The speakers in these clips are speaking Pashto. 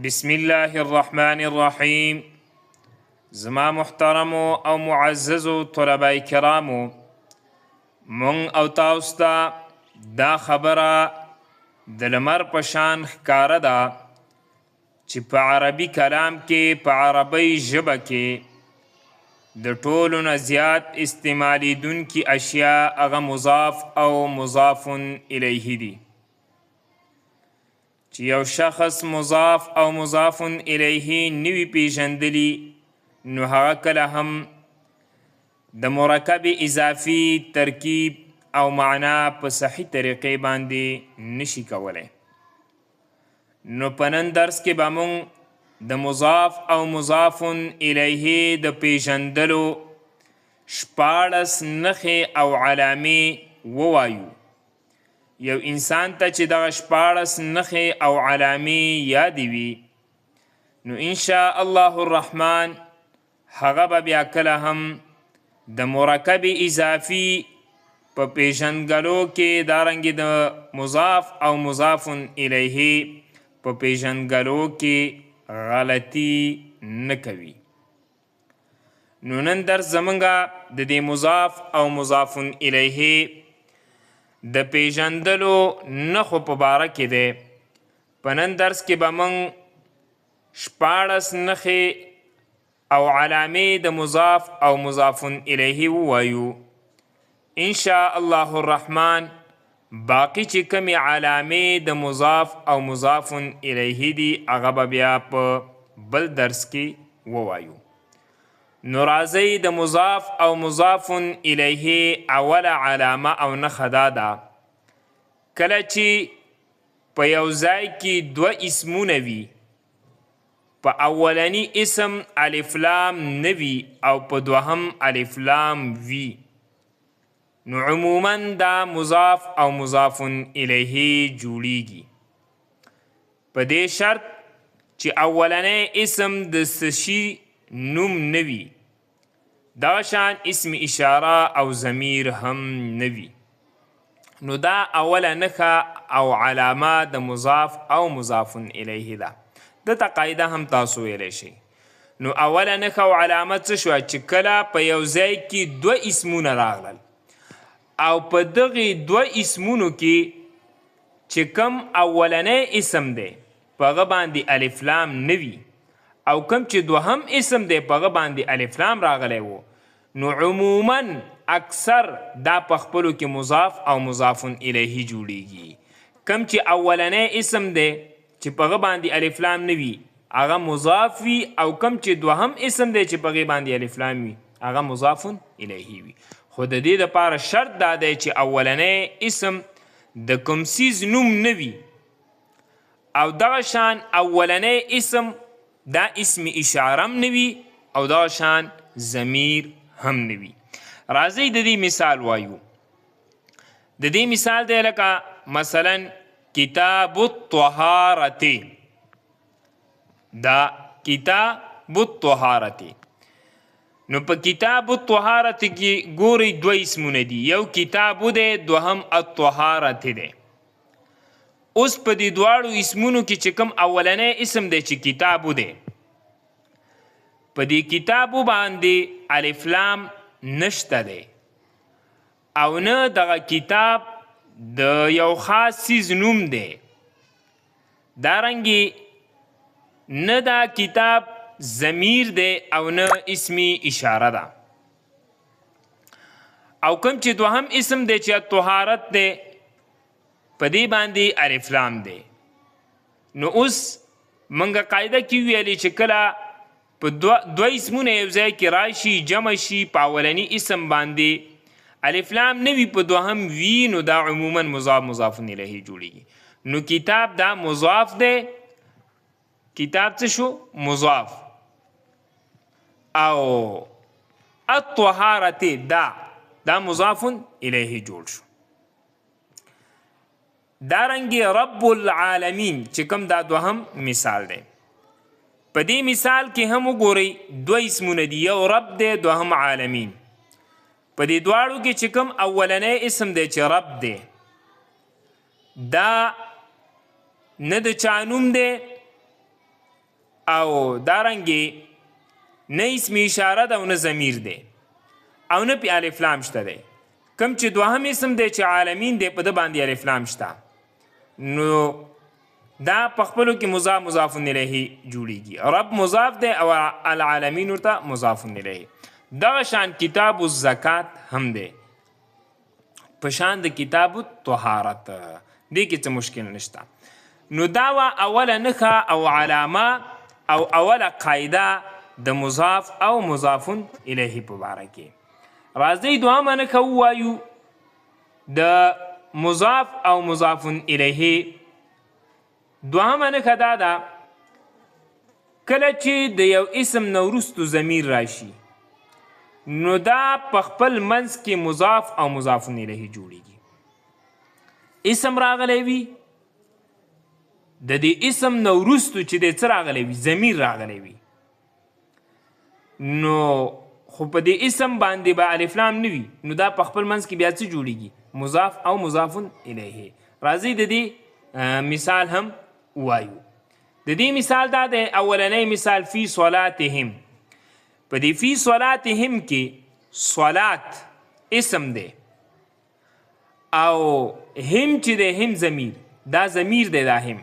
بسم الله الرحمن الرحیم. زما محترمو او معززو طلبه کرامو، مونږ او تاسو ته دا خبره د لمر په شان ښکاره ده چې په عربي کلام کې، په عربۍ ژبه کې د ټولو نه زیات استعمالیدونکي اشیاء هغه مضاف او مضاف الیه دي. چې یو شخص مضاف او مضاف الیه نه وي پیژندلي، نو هغه کله هم د مرکب اضافي ترکیب او معنا په صحیح طریقې باندې نشي کولی. نو په نن درس کې به مونږ د مضاف او مضاف الیه د پیژندلو 16 نښې او علامې ووایو. یو انسان ته چې دغه 16 نښې او علامې یادې وي، نو انشاء الله الرحمن هغه به بیا کله هم د مرکب اضافي په پیژندګلو کې، دارنګې د مضاف او مضاف الیه په پیژندګلو کې غلطي نه کوي. نو نن درس زمونږه د دې مضاف او مضاف الیه د پیژندلو نښو په باره کې دی. په نن درس کې به موږ 16 نښې او علامې د مضاف او مضاف الیه ووایو. انشاء الله الرحمن باقی چې کومې علامې د مضاف او مضاف الیه دي، هغه به بیا په بل درس کې ووایو. نو راځئ د مضاف او مضاف الیه اوله علامه او نښه دا ده، کله چې په یو ځای کې دوه اسمونه وي، په اولني اسم الف لام نه وي او په دوهم الف لام وي، نو عموما دا مضاف او مضاف الیه جوړیږي، په دې شرط چې اولنی اسم د څه شي نوم نه وي، دغه شان اسم اشاره او ضمیر هم نه وي. نو دا اوله نښه او علامه د مضاف او مضاف الیه ده. دته قاعده هم تاسو ویلی شئ. نو اوله نښه او علامه څه شوه؟ چې کله په یو ځای کې دوه اسمونه راغلل او په دغې دوه اسمونو کې چې کوم اولنی اسم دی په هغه باندې الف لام نه وي، او کوم چې دوهم اسم دی په هغه باندې الف لام راغلی و، نو عموما اکثر دا په خپلو کې مضاف او مضاف الیه جوړیږي. کوم چې اولنی اسم دی چې په هغه باندې الف لام نه وي هغه مضاف وي، او کوم چې دوهم اسم دی چې په هغې باندې الف لام وي هغه مضاف الیه وي. خو د دې دپاره شرط دا دی چې اولنی اسم د کوم څیز نوم نه وي، او دغه شان اولنی اسم دا اسم اشاره هم نه وي، او دغه شان ضمیر هم نه وي. راځئ د دې مثال وایو. د دې مثال دی لکه مثلا کتاب الطهارت. دا کتاب الطهارت، نو په کتاب الطهارت کې ګورئ دوه اسمونه دي، یو کتاب دی، دوهم الطهارت دی. اوس په دې دواړو اسمونو کې چې کوم اولنی اسم دی چې کتاب دی، په دې کتاب باندې الف لام نشته دی، او نه دغه کتاب د یو خاص څیز نوم دی، دارنګې نه دا کتاب ضمیر دی او نه اسمی اشاره ده. او کوم چې دوهم اسم دی چې طهارت دی، په دې باندې الف لام دی. نو اوس مونږ قاعده کې ویلې چې کله په دوه اسمونه یو ځای کې راشي، جمع شي، په اولني اسم باندې الف لام نه وي، په دوهم وي، نو دا عموما مضاف مضاف الیه جوړیږي. نو کتاب دا مضاف دی، کتاب څه شو؟ مضاف. او الطهارت دا مضاف الیه جوړ شو. دارنګې رب العالمین چې کوم دا دوهم مثال دی، په دې مثال کې هم وګورئ دوه اسمونه دي، یو رب دی، دوهم عالمین. په دې دواړو کې چې کوم اولنی اسم دی چې رب دی، دا نه د چا نوم دی، او دارنګې نه اسم اشاره ده او نه ضمیر دی او نه پې الف لام شته دی. کوم چې دوهم اسم دی چې عالمین دی، په ده باندې الف لام شته، نو دا په خپلو کې مضاف مضاف الیه جوړیږي. رب مضاف دی او العالمین ورته مضاف الیه. دغه شان کتاب الزکات هم دی په شان د کتاب الطهارت، دې کې څه مشکل نشته. نو دا وه اوله نښه او علامه او اوله قاعده د مضاف او مضاف الیه په باره کې. راځئ دوهمه نښه ووایو د مضاف او مضاف الیه. دوهمه نښه دا ده، کله چې د یو اسم نه وروستو ضمیر راشي، نو دا په خپل منځ کې مضاف او مضاف الیه جوړیږي. اسم راغلی وي، د دې اسم نه وروستو چې دی څه راغلی وي، ضمیر راغلی وي، نو خو په دې اسم باندې به الف لام نه وي، نو دا په خپل منځ کې بیا څه جوړیږي؟ مضاف او مضاف الیه. راځئ د دې مثال هم ووایو. د دې مثال دا دی، اولنی مثال فی صلاتهم. په دې فی صلاتهم کې صلات اسم دی او هم چې دی هم ضمیر، دا ضمیر دی دا هم،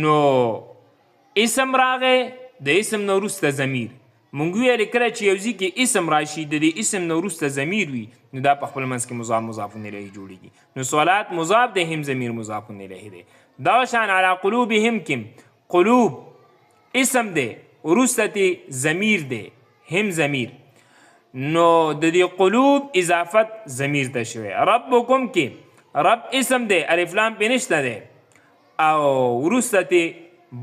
نو اسم راغی، د اسم نه وروسته ضمیر. مونږ ویلې کله چې یو ځای کې اسم راشي، د دې اسم نه وروسته ضمیر وي، نو دا په خپل منځ کې مضاف مضاف الیه جوړیږي. نو صلات مضاف دی، هم ضمیر مضاف الیه دی. دا شان علی قلوبهم کې قلوب اسم دی، وروسته ترې ضمیر دی، هم ضمیر، نو د دې قلوب اضافت ضمیر ته شوی. ربکم کې رب اسم دی، الف لام پې نشته دی، او وروسته ترې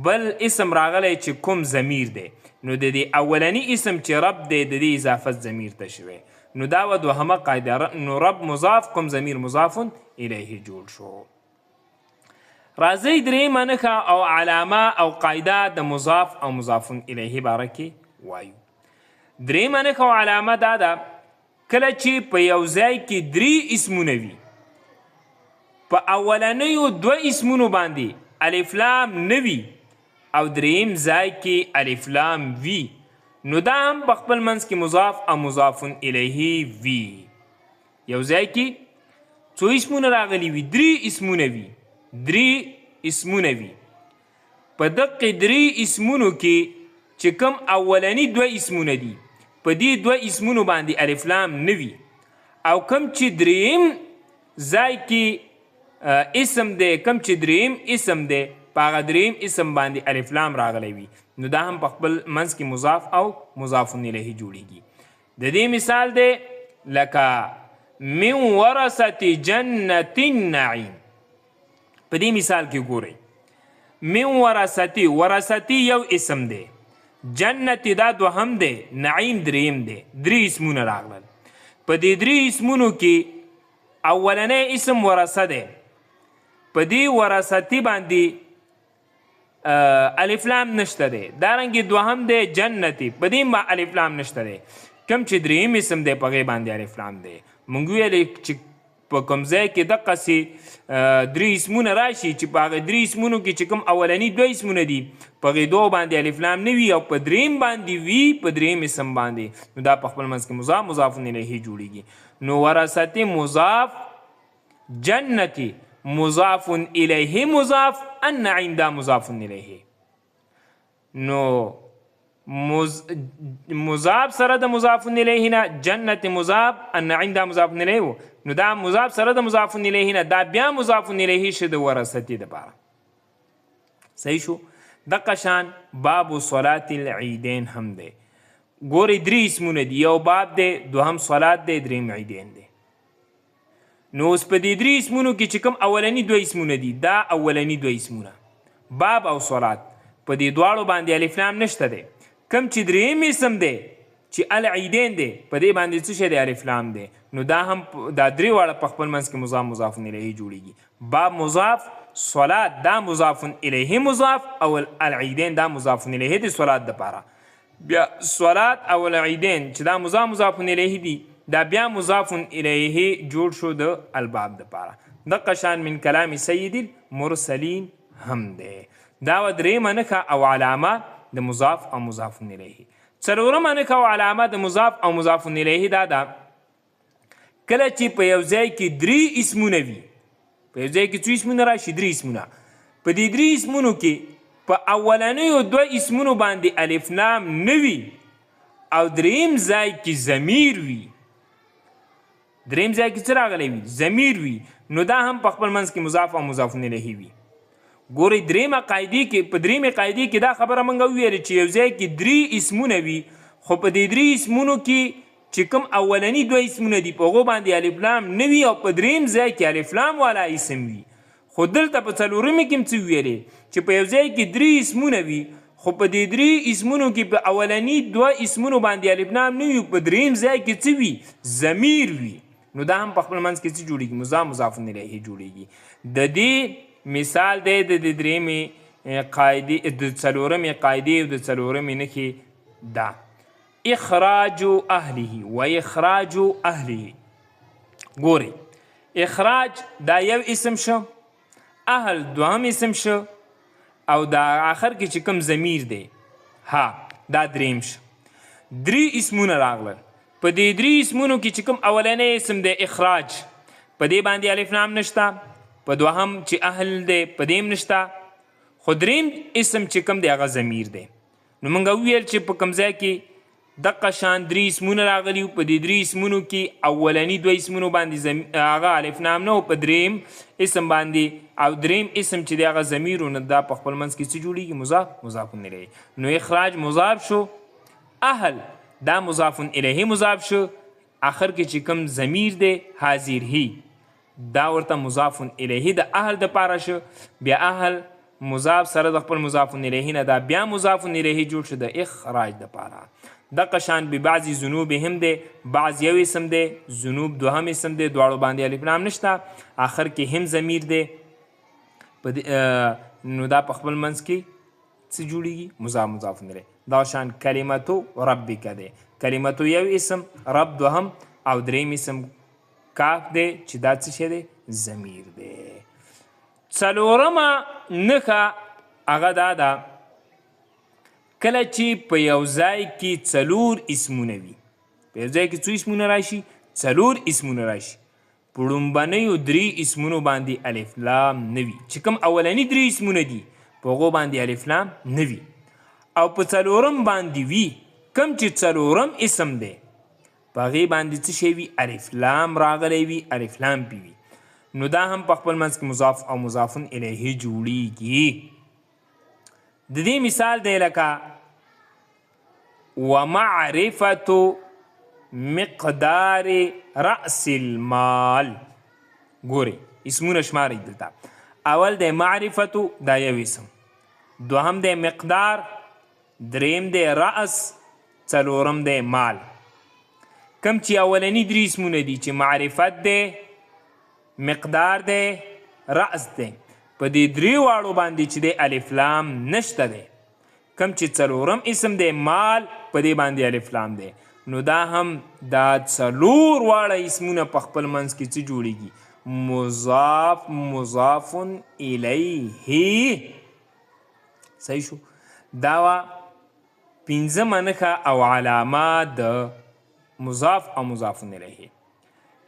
بل اسم راغلی چې کوم ضمیر دی، نو د دې اولنی اسم چې رب دی د دې اضافت ضمیر ته شوی. نو دا وه دوهمه قاعده، نو رب مضاف کوم ضمیر مضاف الیه جوړ شو. راځئ درېیمه نښه او علامه او قاعده د مضاف او مضاف الیه باره کې وایو. درېیمه نښه او علامه دا ده، کله چې په یو ځای کې درې اسمونه وي، په اولنیو دوه اسمونو باندې الف لام نه وي او دریم ځای کې الف لام وي، نو دا هم په خپل منځ کې مضاف او مضاف الیه وي. یو ځای کې څو اسمونه راغلي وي؟ درې اسمونه وي، درې اسمونه وي. په دقې درې اسمونو کې چې کوم اولني دوه اسمونه دي، په دې دوه اسمونو باندې الف لام نه وي، او کوم چې دریم ځای کې اسم دی، کوم چې دریم اسم دی، په هغه دریم اسم باندې الف لام راغلی وي، نو دا هم په خپل منځ کې مضاف او مضاف الیه جوړیږي. د دې مثال دی لکه من ورثة جنة النعیم. په دې مثال کې ګورئ، من ورثتي، ورثتي یو اسم دی، جنت دا دوهم دی، نعیم دریم دی، درې اسمونه راغلل. په دې درې اسمونو کې اولنی اسم ورثه دی، په دې ورثتي باندې الف لام نشته دی. دارنګې دوهم دی جنتي، په دې الف لام نشته دی. کوم چې دریم اسم دی په هغې باندې الف لام دی. مونږ ویلې چې په کوم ځای کې دقسې درې اسمونه راشي، چې په هغه درې اسمونو کې چې کوم اولني دوه اسمونه دي، په هغې دوو باندې الف لام نه وي او په دریم باندې وي، په دریم اسم باندې، نو دا په خپل منځ کې مضاف مضاف الیه جوړیږي. نو ورثتي مضاف، جنتي مضاف الیه مضاف، النعیم دا مضاف الیه. نو مضاف سره د مضاف الیه نه جنت مضاف، النعیم دا مضاف الیه وو، نو دا مضاف سره د مضاف الیه نه دا بیا مضاف الیه شه د ورثتي دپاره. صحیح شو. دقه شان باب صلات العیدین هم دی. ګورئ درې اسمونه دي، یو باب دی، دوهم صلات دی، دریم عیدین دی. نو اوس په دې درې اسمونو کې چې کوم اولني دوه اسمونه دي، دا اولني دوه اسمونه باب او صلات، په دې دواړو باندې الف لام نشته دی. کوم چې دریم اسم دی چې العیدین دی، په دې باندې څه شی دی؟ الف لام دی. نو دا هم دا درې واړه په خپل منځ کې مضاف مضاف الیه جوړیږي. باب مضاف، صلات دا مضاف الیه مضاف، او العیدین دا مضاف الیه دی صلات دپاره. بیا صلات او العیدین چې دا مضاف مضاف الیه دي، دا بیا مضاف الیه جوړ شو د الباب دپاره. دقه شان من کلام سید المرسلین هم دی. دا وه درېیمه نښه او علامه د مضاف او مضاف الیه. څلورمه نښه او علامه د مضاف او مضاف الیه دا ده، کله چې په یو ځای کې درې اسمونه وي، په یو ځای کې څو اسمونه راشي؟ درې اسمونه. په دې درې اسمونو کې په اولنیو دوه اسمونو باندې الف لام نه وي او دریم ځای کې ضمیر وي، دریم ځای کې څه راغلی وي؟ ضمیر وي، نو دا هم په خپل منځ کې مضاف او مضاف الیه وي. ګورئ درېیمه قاعدې کې، په درېیمې قاعدې کې دا خبره موږ وویله چې یو ځای کې درې اسمونه وي، خو په دې درې اسمونو کې چې کوم اولني دوه اسمونه دي په هغو باندې الف لام نه وي او په دریم ځای کې الف لام والا اسم وي. خو دلته په څلورمې کې هم څه وویلې چې په یو ځای کې درې اسمونه وي، خو په دې درې اسمونو کې په اولني دوه اسمونو باندې الف لام نه وي، په دریم ځای کې څه وي؟ ضمیر وي. نو دا هم په خپل منځ کې څه جوړیږي؟ مضاف مضاف الیه جوړیږي. د دې مثال دی د دې درېیمې قاعدې، د څلورمې قاعدې او د څلورمې نښې دا اخراج اهله و اخراج اهله. ګورئ اخراج دا یو اسم شو، اهل دوهم اسم شو، او دا آخر کې چې کوم ضمیر دی ها دا دریم شو. درې اسمونه راغلل. په دې درې اسمونو کې چې کوم اولنی اسم دی اخراج، په دې باندې الف لام نشته، په دوهم چې اهل دی په دې هم نشته، خو دریم اسم چې کوم دی هغه ضمیر دی. نو موږ وویل چې په کوم ځای کې دقه شان درې اسمونه راغلي، په دې درې اسمونو کې اولني دوه اسمونو باندې هغه الف لام نه، او په دریم اسم باندې او دریم اسم چې دی هغه ضمیر، نو دا په خپل منځ کې څه جوړیږي؟ مضاف مضاف الیه. نو اخراج مضاف شو، اهل دا مضاف الیه مضاف شو، آخر کې چې کوم ضمیر دی حاضر هی دا ورته مضاف الیه د اهل د پاره شو، بیا اهل مضاف سره د خپل مضاف الیه نه دا بیا مضاف الیه جوړ شو د اخراج د پاره. دقه شان به بعضی ذنوب هم دی، بعض یو اسم دی، ذنوب دوهم اسم دی، دواړو باندې الف لام نشته، آخر کې هم ضمیر دی، نو دا په خپل منځ کې څه جوړیږي؟ مضاف مضاف الیه. دا شان کلمتو ربک دی، کلمتو یو اسم، رب دوهم، او دریم اسم کاف دی چې دا څه شی دی؟ ضمیر دی. څلورمه نښه هغه دا ده، کله چې په یو ځای کې څلور اسمونه وي، په یو ځای کې څو اسمونه راشي؟ څلور اسمونه راشي، په ړومبنیو درې اسمونو باندې الف لام نه وي، چې کوم اولني درې اسمونه دي په هغو باندې الف لام نه وي، او په څلورم باندې وي، کوم چې څلورم اسم دی په هغې باندې څه شی وي؟ الف لام راغلی وي، الف لام پې وي. نو دا هم په خپل منځ کې مضاف او مضاف الیه جوړیږي. د دې مثال دی لکه ومعرفة مقدار رأس المال. ګورئ اسمونه شمارئ دلته، اول دی معرفة دا یو اسم، دوهم دی مقدار، دریم دی رأس، څلورم دی مال. کوم چې اولني درې اسمونه دي چې معرفت دی، مقدار دی، رأس دی، په دې درې واړو باندې چې دی الف لام نشته دی. کوم چې څلورم اسم دی مال، په دې باندې الف لام دی. نو دا هم دا څلور واړه اسمونه په خپل منځ کې څه جوړیږي؟ مضاف مضاف الیه. صحیح شو. دا وه پنځمه نښه او علامه د مضاف او مضاف الیه.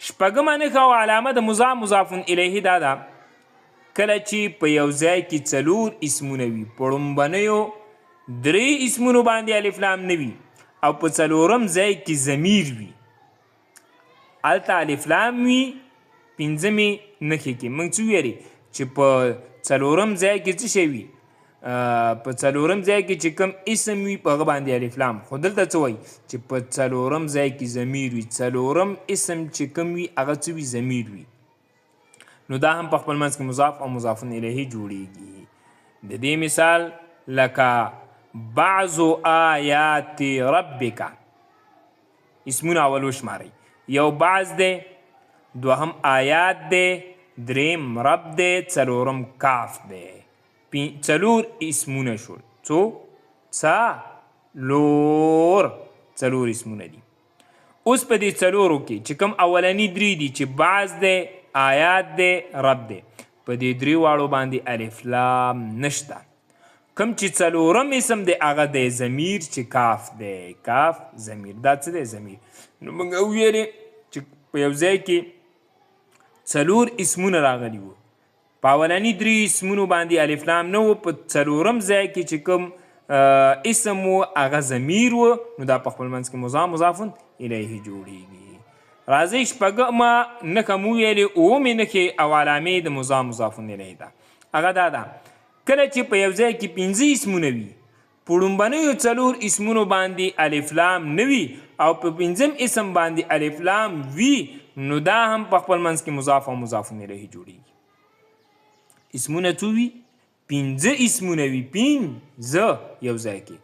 شپږمه نښه او علامه د مضاف مضاف الیه دا ده، کله چې په یو ځای کې څلور اسمونه وي، په ړومبنیو درې اسمونو باندې الف لام نه وي او په څلورم ځای کې ضمیر وي، هلته الف لام وي. پنځمې نښې کې موږ څه ویلې چې په څلورم ځای کې څه شی وي؟ په څلورم ځای کې چې کوم اسم وي په هغه باندې الف لام. خو دلته څه وایي چې په څلورم ځای کې ضمیر وي، څلورم اسم چې کوم وي هغه څه وي؟ ضمیر وي. نو دا هم په خپل منځ کې مضاف او مضاف الیه جوړیږي. د دې مثال لکه بعض آیات ربک. اسمونه اول وشمارئ، یو بعض دی، دوهم آیات دی، دریم رب دی، څلورم کاف دی. څلور اسمونه شول. څو؟ څلور، څلور اسمونه دي. اوس په دې څلورو کې چې کوم اولني درې دي چې بعض دی، آیات دی، رب دی، په دې درې واړو باندې الف لام نشته. کوم چې څلورم اسم دی هغه دی ضمیر چې کاف دی. کاف ضمیر، دا څه دی؟ ضمیر. نو موږ وویلې چې په یو ځای کې څلور اسمونه راغلي وو، په اولني درې اسمونو باندې الف لام نه و، په څلورم ځای کې چې کوم اسم و هغه ضمیر و، نو دا په خپل منځ کې مضاف مضاف الیه جوړیږي. راځئ شپږمه نښه مو ویلې، اوومې نښې او علامې د مضاف مضاف الیه ده، هغه دا ده کله چې په یو ځای کې پنځه اسمونه وي، په لومبنیو څلور اسمونو باندې الف لام نه وي او په پنځم اسم باندې الف لام وي، نو دا هم په خپل منځ کې مضاف او مضاف الیه جوړیږي. اسمونه څو وي؟ پنځه اسمونه وي، پنځه یو ځای کې،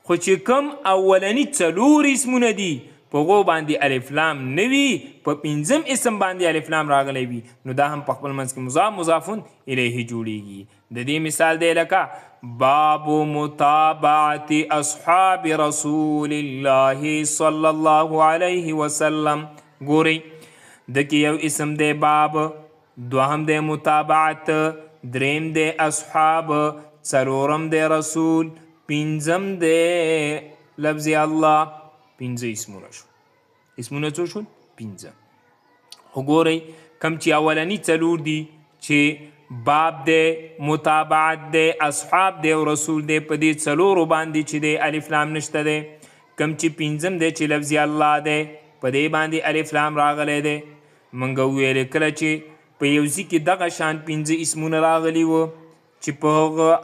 خو چې کوم اولني څلور اسمونه دي په هغو باندې الف لام نه وي، په پنځم اسم باندې الف لام راغلی وي، نو دا هم په خپل منځ کې مضاف مضاف الیه جوړیږي. د دې مثال دی لکه باب متابعت اصحاب رسول الله صلی الله علیه وسلم. ګورئ د کې یو اسم دی باب، دوهم دی متابعت، دریم دی اصحاب، څلورم دی رسول، پنځم دی لفظ الله. پنځه اسمونه شو. اسمونه څو شول؟ پنځه. خو ګورئ کوم چې اولني څلور دي چې باب دی، متابعت دی، اصحاب دی او رسول دی، په دې څلورو باندې چې دی الف لام نشته دی. کوم چې پنځم دی چې لفظ الله دی، په دې باندې الف لام راغلی دی. مونږ وویلې کله چې په یو ځای کې دغه شان پنځه اسمونه راغلي وو چې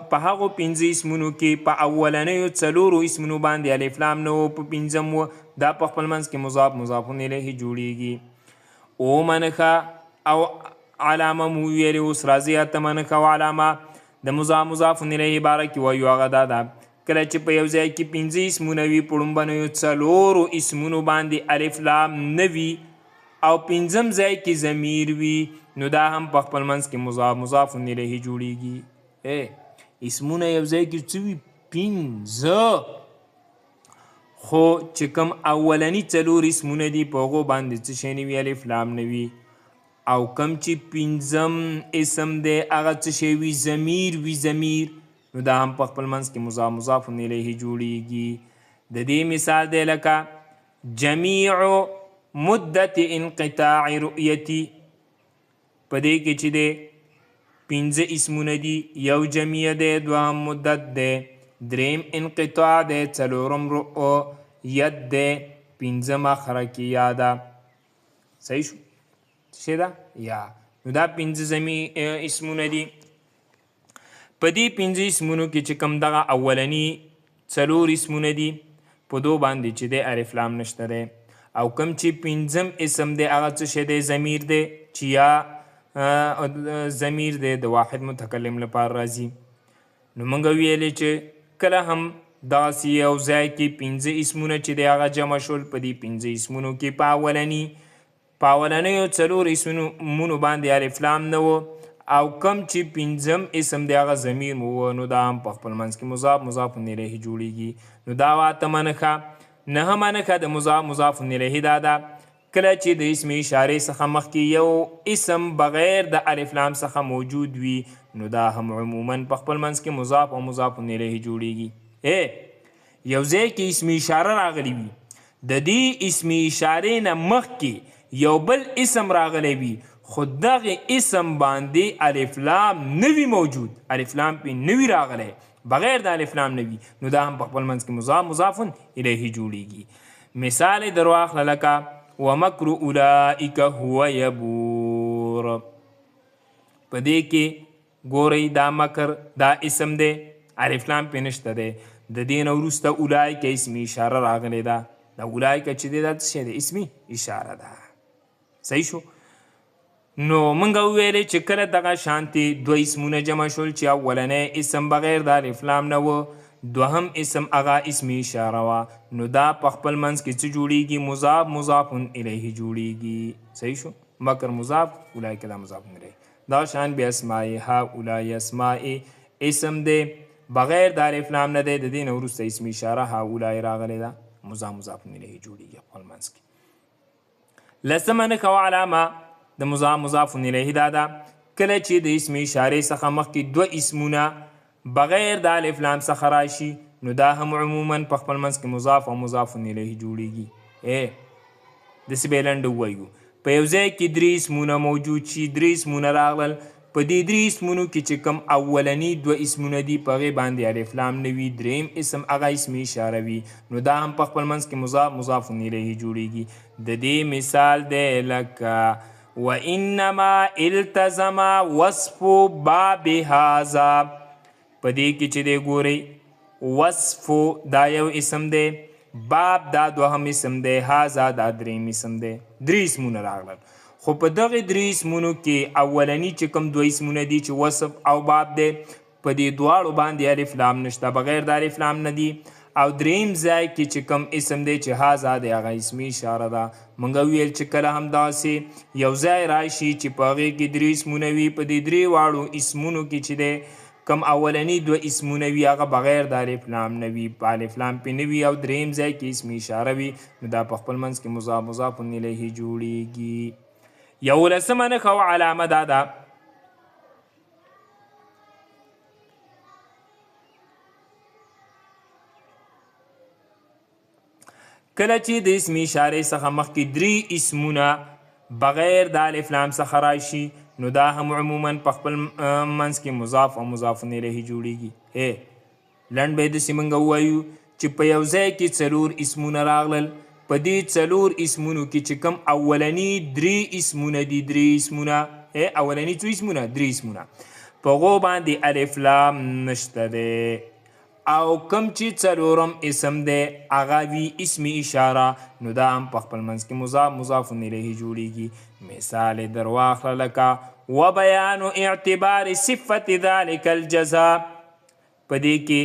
په هغو پنځه اسمونو کې په اولنیو څلورو اسمونو باندې الف لام نه و، په پنځم و، دا په خپل منځ کې مضاف مضاف الیه جوړیږي. اوومه نښه او علامه مو ویلې، اوس راځي اتمه نښه او علامه د مضاف مضاف الیه باره کې وایو، هغه دا ده کله چې په یو ځای کې پنځه اسمونه وي، په لومبنیو څلورو اسمونو باندې الف لام نه وي او پنځم ځای کې ضمیر وي، نو دا هم په خپل منځ کې مضاف مضاف الیه جوړیږي. اسمونه یو ځای کې څه وي؟ پنځه، خو چې کوم اولني څلور اسمونه دي په هغو باندې څه شی نه وي؟ الف لام نه وي، او کوم چې پنځم اسم دی هغه څه شی وي؟ ضمیر وي، ضمیر، نو دا هم په خپل منځ کې مضاف مضاف الیه جوړیږي. د دې مثال دی لکه جمیع مدت انقطاع رؤیتی. په دې کې چې دی پنځه اسمونه دي، یو جمیع دی، دوهم مدت دی، دریم انقطاع دی، څلورم رؤیت دی، پنځم اخره کې یا ده. صحیح شو؟ څه شی ده؟ یا. نو دا پنځه اسمونه دي. په دې پنځه اسمونو کې چې کوم دغه اولني څلور اسمونه دي په دو باندې چې دی الف لام نشته دی، او کوم چې پنځم اسم دی هغه څه شی دی؟ ضمیر دی، چې یا ضمیر دی د واحد متکلم لپاره راځي. نو موږ ویلې چې کله هم دغسې یو ځای کې پنځه اسمونه چې دی هغه جمع شول، په دې پنځه اسمونو کې په اولنیو څلور اسمونو باندې الف لام نه و، او کوم چې پنځم اسم دی هغه ضمیر مو و، نو دا هم په خپل منځ کې مضاف مضاف الیه جوړیږي. نو دا وه اتمه نښه. نهمه نښه د مضاف مضاف الیه دا ده کله چې د اسم اشارې څخه مخکې یو اسم بغیر د الف لام څخه موجود وي، نو دا هم عموما په خپل منځ کې مضاف او مضاف الیه جوړیږي. یو ځای کې اسم اشاره راغلی وي، د دې اسم اشارې نه مخکې یو بل اسم راغلی وي، خو دغه اسم باندې الف لام نه وي موجود، الف لام پې نه وي راغلی، بغیر د الف لام نه وي، نو دا هم په خپل منځ کې مضاف مضاف الیه جوړیږي. مثال یې درواخله لکه ومکر اولئک هو یبور. په دې کې ګورئ دا مکر دا اسم دی، الف لام پې نشته دی، د دې نه وروسته اولئک اسمي اشاره راغلې ده، دا اولئک چې دی دا څه شی دی؟ اسمي اشاره ده. صحیح شو؟ نو موږ وویلې چې کله دغه شانتې دوه اسمونه جمع شول چې اولنی اسم بغیر د الف لام نه و، دوهم اسم هغه اسمي اشاره وه، نو دا په خپل منځ کې څه جوړیږي؟ مضاف مضاف الیه جوړیږي. صحیح شو؟ مکر مضاف، اولئک دا مضاف الیه. دا شان بیا اسماء هؤلاء اسماء اسم دی بغیر د الف لام نه دی، د دې نه وروسته اسمي اشاره هؤلاء راغلې ده، مضاف مضاف الیه جوړیږي خپل منځ کې. لسمه نښه او علامه د مضاف مضاف الیه دا ده کله چې د اسم اشارې څخه مخکې دوه اسمونه بغیر د الف لام څخه راشي نو دا هم عموما په خپل منځ کې مضاف او مضاف الیه جوړیږي. ای داسې به یې لنډه ووایو، په یو ځای کې درې اسمونه موجود شي، درې اسمونه راغلل، په دې درې اسمونو کې چې کوم اولني دوه اسمونه دي په هغې باندې الف لام نه وي، دریم اسم هغه اسم اشاره وي، نو دا هم په خپل منځ کې مضاف مضاف الیه جوړیږي. د دې مثال دی لکه وانما التزم وصف باب هذا. په دې کې چې دی ګورئ وصف دا یو اسم دی، باب دا دوهم اسم دی، هذا دا دریم اسم دی، درې اسمونه راغلل. خو په دغه درې اسمونو کې اولنی چې کوم دوه اسمونه دي چې وصف او باب دی، په دې دواړو باندې الف لام نشته، بغیر د الف لام نه دي. او دریم ځای کې چې کوم اسم دی چې هذا دی هغه اسمي اشاره ده. مونږ ویل چې کله هم داسې یو ځای راشي چې په هغې کې درې اسمونه وي، په دې درې واړو اسمونو کې چې دی کوم اولنی دوه اسمونه وي هغه بغیر د الف لام نه وي، په الف لام پې نه وي، او دریم ځای کې اسمي اشاره وي، نو دا په خپل منځ کې مضاف مضاف الیه جوړیږي. یولسمه نښه او علامه دا ده کله چې د اسم اشارې څخه مخکې درې اسمونه بغیر د الف لام څخه راشي نو دا هم عموما په خپل منځ کې مضاف او مضاف الیه جوړیږي. لنډ به یې داسې موږ ووایو چې په یو ځای کې څلور اسمونه راغلل، په دې څلور اسمونو کې چې کوم اولني درې اسمونه دي، درې اسمونه، اولني څو اسمونه؟ درې اسمونه، په هغو باندې الف لام نشته دی، او کوم چې څلورم اسم دی هغه وي اسم اشاره، نو دا هم په خپل منځ کې مضاف مضاف الیه جوړیږي. مثال یې درواخله لکه وبیان اعتبار صفت ذلک الجزاء. په دې کې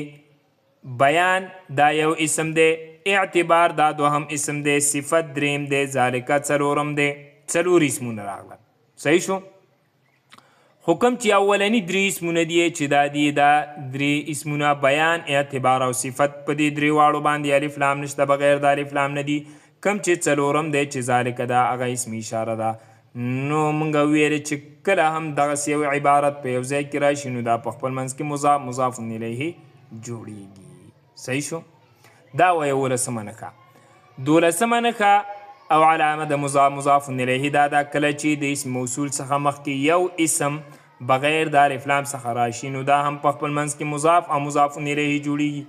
بیان دا یو اسم دی، اعتبار دا دوهم اسم دی، صفت دریم دی، ذالک څلورم دی، څلور اسمونه راغلل. صحیح شو؟ خو کوم چې اولني درې اسمونه دي چې دا دي، دا درې اسمونه بیان اعتبار او صفت، په دې درې واړو باندې الف لام نشته، بغیر د الف لام نه دي. کوم چې څلورم دی چې ذالک ده هغه اسم اشاره ده. نو مونږ ویل چې کله هم دغسې یو عبارت په یو ځای کې راشي نو دا په خپل منځ کې مضاف مضاف الیه جوړیږي. صحیح شو؟ دا وه یولسمه نښه. دولسمه نښه او علامه د مضاف مضاف الیه دا ده کله چې د اسم موصول څخه مخکې یو اسم بغیر د الف لام څخه راشي نو دا هم په خپل منځ کې مضاف او مضاف الیه جوړیږي.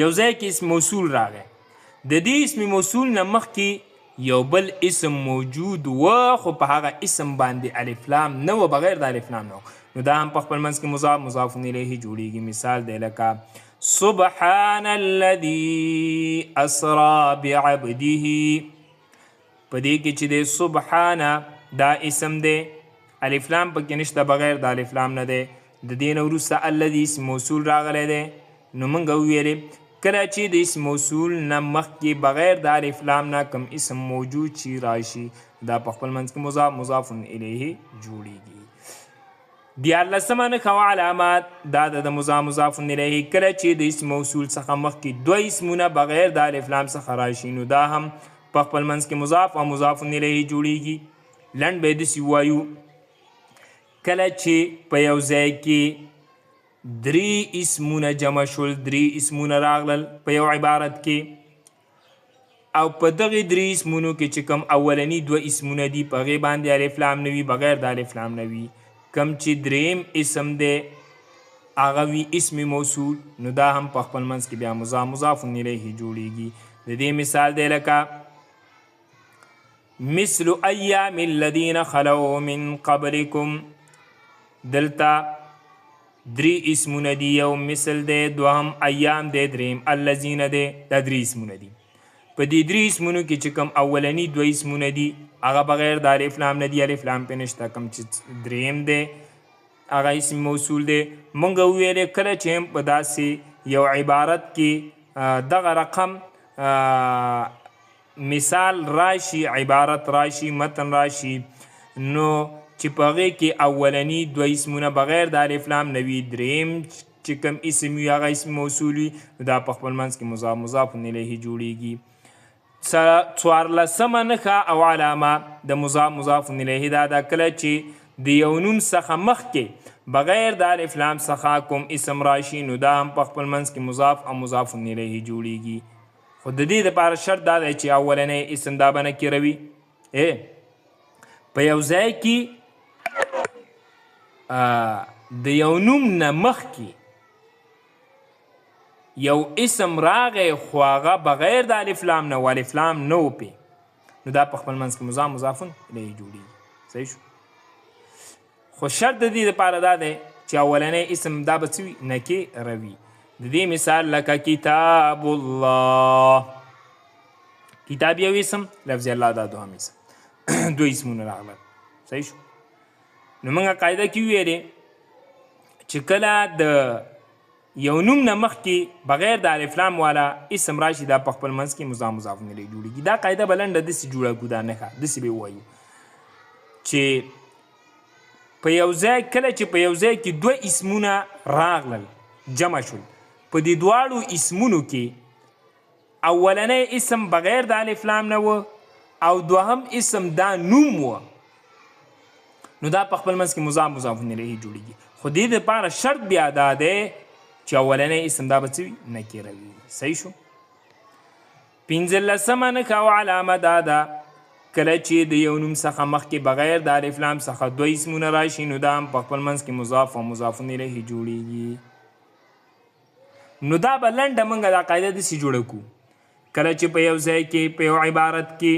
یو ځای کې اسم موصول راغی، د دې اسم موصول نه مخکې یو بل اسم موجود و، خو په هغه اسم باندې الف لام نه و، بغیر د الف لام نه و، نو دا هم په خپل منځ کې مضاف مضاف الیه جوړیږي. مثال دی لکه سبحان الذي اسرا بعبده. په دې کې چې دی سبحان دا اسم دی، الف لام پکې نشته، بغیر د الف لام نه دی. د دې نه وروسته الذي اسم موصول راغلی دی، نو موږ وویلې کله چې د اسم موصول نه مخکې بغیر د الف لام نه کوم اسم موجود چې راشي دا په خپل منځ کې مضاف مضاف الیه جوړیږي. دیارلسمه نښه او علامات دا ده د مضاف مضاف الیه کله چې د اسم موصول څخه مخکې دوه اسمونه بغیر د الف لام څخه راشي نو دا هم په خپل منځ کې مضاف او مضاف الیه جوړیږي. لنډ به یې داسې ووایو کله چې په یو ځای کې درې اسمونه جمع شول، درې اسمونه راغلل په یو عبارت کې، او په دغې درې اسمونو کې چې کوم اولني دوه اسمونه دي په هغې باندې الف لام نه وي، بغیر د الف لام نه وي، کوم چې دریم اسم دی هغه وي اسم موصول، نو دا هم په خپل منځ کې بیا مضاف مضاف الیه جوړیږي. د دې مثال دی لکه مثل ایام الذین خلو من قبلکم. دلته درې اسمونه دي، یو مثل دی، دوهم ایام دی، دریم الذین دی، دا درې اسمونه دي. په دې درې اسمونو کې چې کوم اولني دوه اسمونه دي هغه بغیر د الف لام نه دي، الف لام پې نشته، کوم چې دریم دی هغه اسم موصول دی. مونږ وویلې کله چې هم په داسې یو عبارت کې دغه رقم مثال راشي، عبارت راشي، متن راشي، نو چې په هغې کې اولني دوه اسمونه بغیر د الف لام نه وي، دریم چې کوم اسم وي هغه اسم موصول وي، نو دا په خپل منځ کې مضاف مضاف الیه جوړیږي. څوارلسمه نښه او علامه د مضاف مضاف الیه دا ده کله چې د یو نوم څخه مخکې بغیر د الف لام څخه کوم اسم راشي نو دا هم په خپل منځ کې مضاف او مضاف الیه جوړیږي. خو د دې لپاره شرط دا دی چې اولنی اسم دا به نکره وي. په یو ځای کې د یو نوم نه مخکې یو اسم راغی خو هغه بغیر د الف لام نه و، الف لام نه و پې، نو دا په خپل منځ کې مضاف مضاف الیه جوړیږي. صحیح شو. خو شرط د دې لپاره دا دی چې اولنی اسم دا به څه وي؟ نکره وي. د دې مثال لکه کتاب الله، کتاب یو اسم، لفظ الله دا دوهم اسم، دوه اسمونه راغلل. صحیح شو. نو موږ قاعده کې ویلې چې کله د یو نوم نه مخکې بغیر د الف لام والا اسم راشي دا په خپل منځ کې مضاف مضاف الیه جوړیږي. دا قاعده به لنډه داسې جوړه کړو، دا نښه داسې به ووایو چې په یو ځای کله چې په یو ځای کې دوه اسمونه راغلل جمع شول، په دې دواړو اسمونو کې اولنی اسم بغیر د الف لام نه و او دوهم اسم دا نوم و، نو دا په خپل منځ کې مضاف مضاف الیه جوړیږي. خو دې دپاره شرط بیا دا دی چې اولنی اسم دا به څه وي؟ نکره وي. صحیح شو. پنځلسمه نښه او علامه دا ده کله چې د یو نوم څخه مخکې بغیر د الف لام څخه دوه اسمونه راشي نو دا هم په خپل منځ کې مضاف او مضاف الیه جوړیږي. نو دا به لنډه موږ دا قاعده داسې جوړه کړو، کله چې په یو ځای کې په یو عبارت کې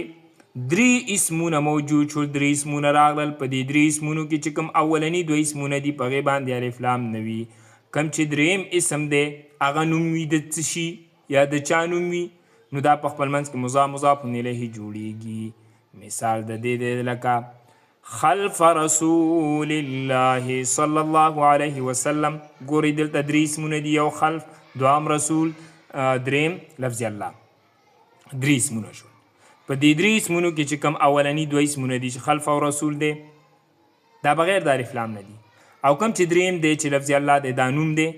درې اسمونه موجود شول، درې اسمونه راغلل، په دې درې اسمونو کې چې کوم اولني دوه اسمونه دي په هغې باندې الف لام نه وي، کوم چې دریم اسم دی هغه نوم وي د څه شي یا د چا نوم وي، نو دا په خپل منځ کې مضاف مضاف الیه جوړیږي. مثال د دې دی لکه خلف رسول الله صلی الله علیه وسلم. ګورئ دلته درې اسمونه دي، یو خلف، دوهم رسول، دریم لفظ الله، درې اسمونه شول. په دې درې اسمونو کې چې کوم اولني دوه اسمونه دي چې خلف او رسول دی دا بغیر د الف لام نه دي، او کوم چې دریم دی چې لفظ الله دی دا نوم دی.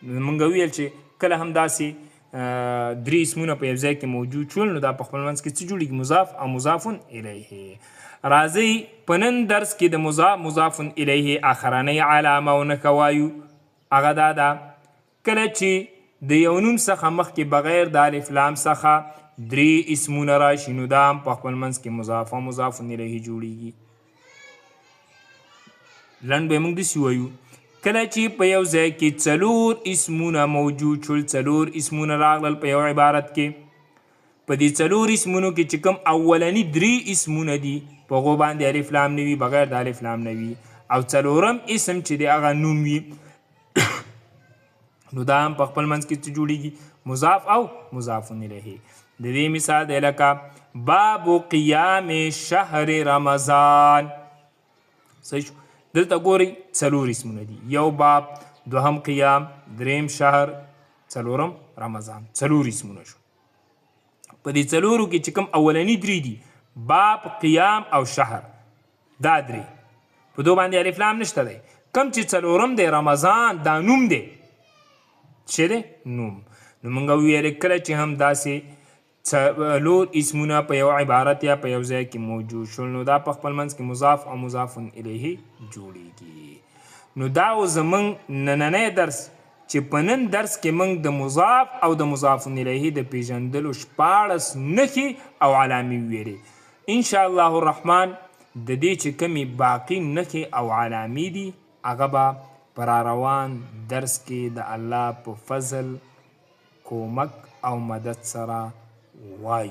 مونږ ویل چې کله هم داسې درې اسمونه په یو ځای کې موجود شول نو دا په خپل منځ کې څه جوړیږي؟ مضاف او مضاف الیه. راځئ په نن درس کې د مضاف مضاف الیه اخرنۍ علامه او نښه وایو، هغه دا ده کله چې د یو نوم څخه مخکې بغیر د الف لام څخه درې اسمونه راشي نو دا هم په خپل منځ کې مضاف او مضاف الیه جوړیږي. لنډ به موږ داسې وایو، کله چې په یو ځای کې څلور اسمونه موجود شول، څلور اسمونه راغلل په یو عبارت کې، په دې څلور اسمونو کې چې کوم اولني درې اسمونه دي په هغو باندې الف لام نه وي، بغیر د الف لام نه وي، او څلورم اسم چې دی هغه نوم وي، نو دا هم په خپل منځ کې څه جوړیږي؟ مضاف او مضاف الیه. د دې مثال دی لکه باب قیام شهر رمضان. صحیح شو. دلته ګورئ څلور اسمونه دي، یو باب، دوهم قیام، دریم شهر، څلورم رمضان، څلور اسمونه شو. په دې څلورو کې چې کوم اولني درې دي باب، قیام او شهر، دا درې په دو باندې الف لام نشته دی. کوم چې څلورم دی رمضان، دا نوم دی، څه دی؟ نوم. نو موږ ویل کله چې هم داسې څلور اسمونه په یو عبارت یا په یو ځای کې موجود شول نو دا په خپل منځ کې مضاف او مضاف الیه جوړیږي. نو دا و زمونږ نننی درس چې په نن درس کې موږ د مضاف او د مضاف الیه د پیژندلو 16 نښې او علامې وویلې. ان شاء الله الرحمن د دې چې کومې باقي نښې او علامې دي هغه به په را روان درس کې د الله په فضل، کومک او مدد سره وایو.